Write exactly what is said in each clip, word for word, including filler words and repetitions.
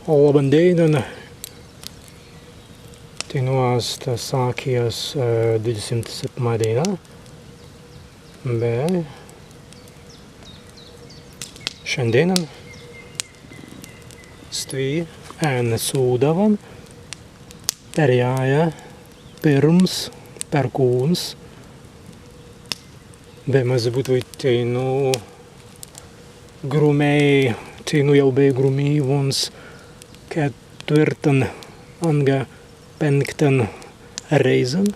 Labban dēinan. Teinū ast Sākijas, ā, dwidesimts septmā dēina. Be šandēinan stwi en Sūdawan perjāja pirms Perkūns. Be mazzi būtwei teinū grumēi, teinū jāu bēi grumīwuns ketwirtan anga pēnktan rēizan.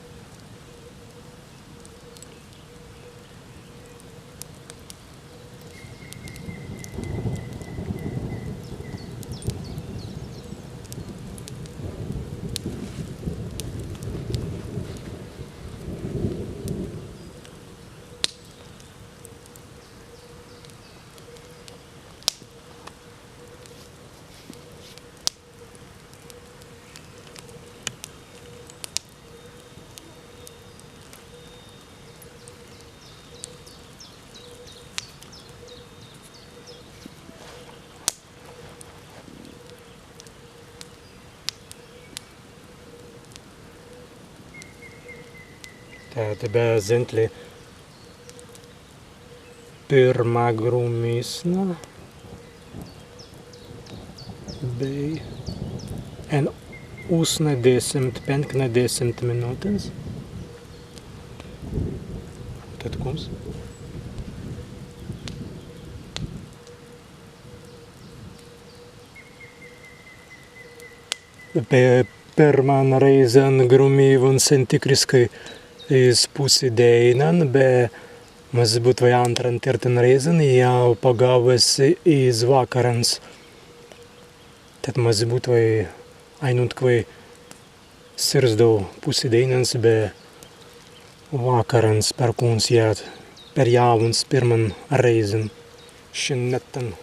Tēt be zentli pirmā grumīsna bēi en usnadesimt, pēnknadesimt minūtins. Tēt kums. Pe-, pirman rēizan grumīwuns entikriskai iz pussidēinan, be mazzi būtwei āntran tīrtan rēizan jāu pagaūwuns iz wakkarans. Tēt mazzi būtwei ainuntkwēi sirzdau pussidēinans be wakkarans Perkūns jāt perjāwuns pirman rēizan šin mettan.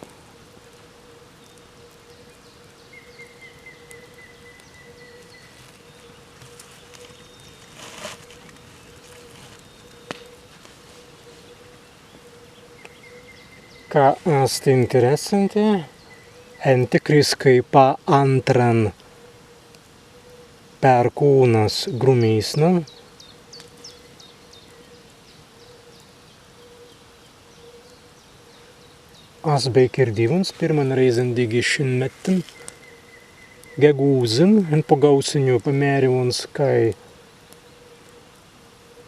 Ka ast interessanti, entikriskai pa āntran Perkūnas grumīsnan as bēi kirdīwuns pirman rēizan dīgi šin mettan Gegūzin, en pagaūsenju pamēriwuns, kāi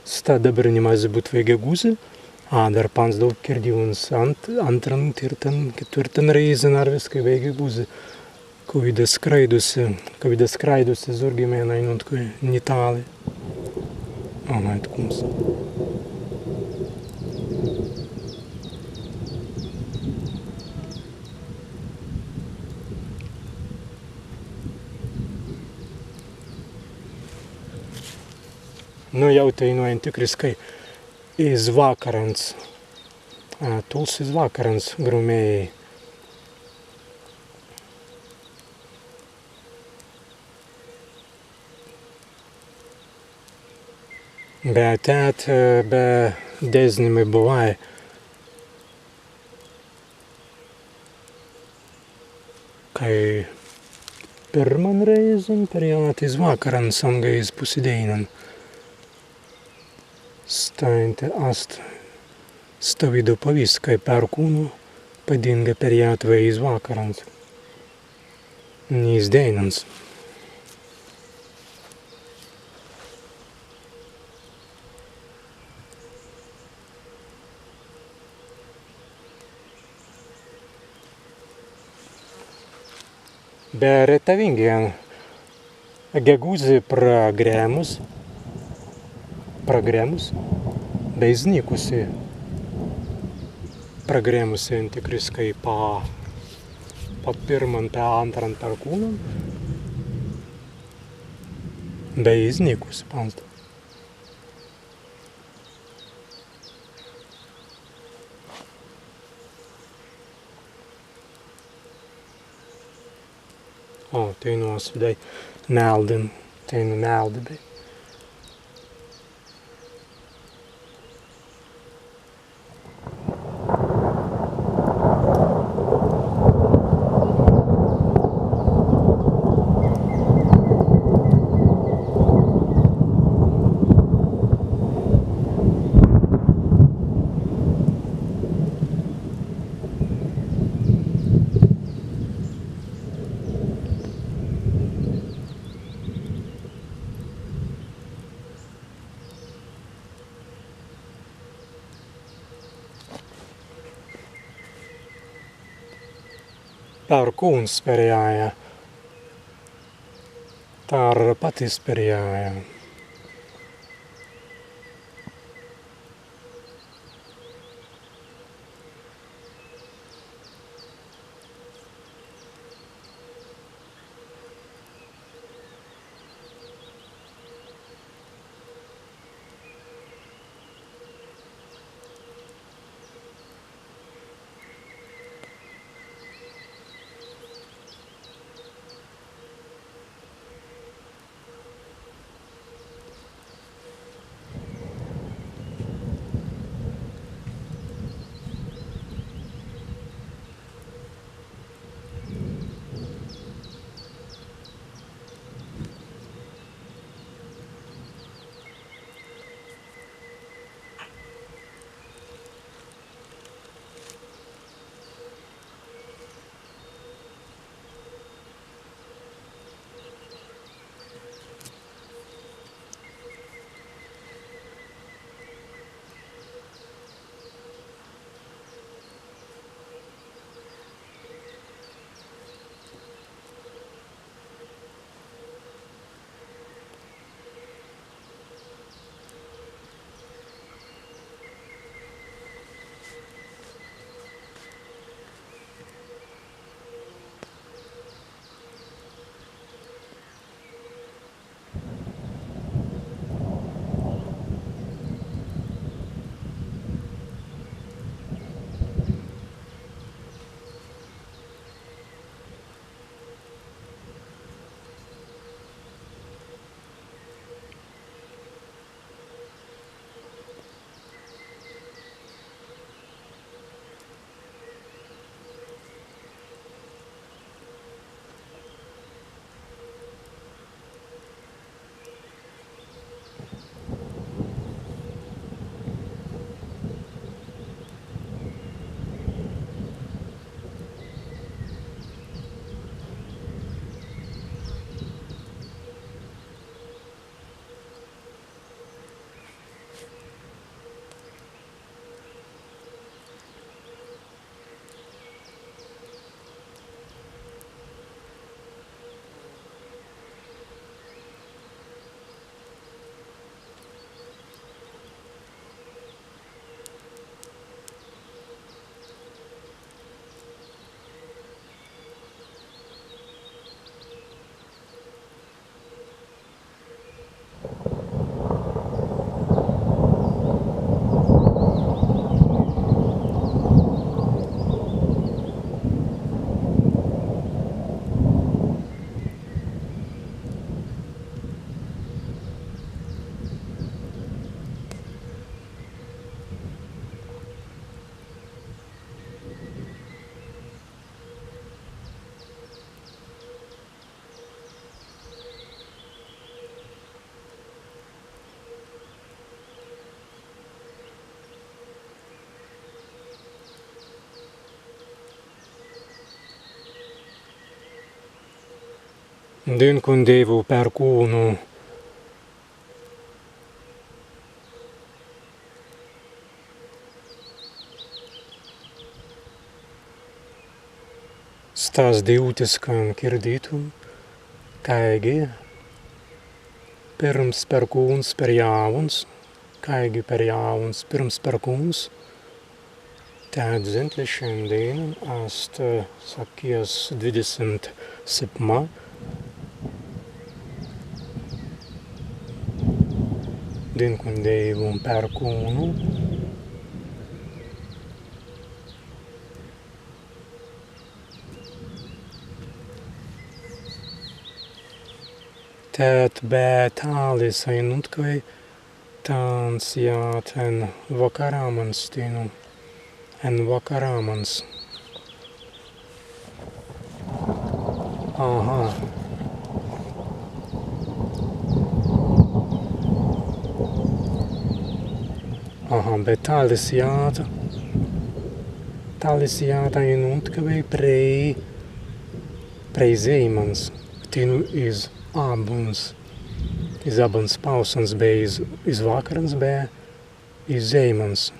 sta dabber ni mazzi būtwei Gegūzi, adder panzdau kirdīwuns ānt-, āntran, tīrtan, ketwirtan rēizan arwiskai bēi Gegūzi. Kawīda skraidusi, kawīda skraidusi zūrgi mēr ainuntkwēi ni tāli. Ā, ētkums. Nu, jāu teinū entikriskai iz wakkarans. Ā, tūls iz wakkarans grumēi. Be tēt, ē, be deznimai buwāi, kāi pirman rēizan perjāt iz wakkarans anga iz pussidēinan. Stwen tēt ast stawīda pawīsts, kāi Perkūnu padīnga perjātwei iz wakkarans, ni iz dēinans. Be retawīngi en Gegūzi pragrēmus, pragrēmus, be iznīkusi, pragrēmusi entikriskai pa, pa pirman, pa āntran Perkūnan, be iznīkusi panzdau. O, teinū as widāi meldin, teinū meldi bēi. Perkūns perjāja. Tēr pati perjāja. Dīnkun Dēiwu Perkūnu. Stas dīwutis, kān kirdītun, kāigi pirms Perkūns perjāwuns, kāigi perjāwuns pirms Perkūns, tēt zentli šandēinan ast, eh, Sakkijas dwidesimts septmā. Dīnkun Dēiwu Perkūnu. Tēt be tālis ainuntkwēi tāns jāt en wakkaramans, teinū, en wakkaramans. Aha. Aha, be tālis jāt. Tālis jāt ainuntkwēi prei, prei zēimans. Teinū iz abbuns. Iz abbans pāusans be iz, iz wakkarans be iz zēimans.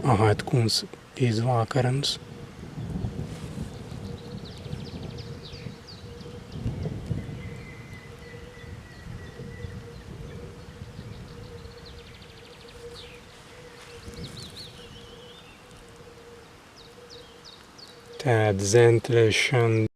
Aha, etkūns iz wakkarans. Tēt zentli šan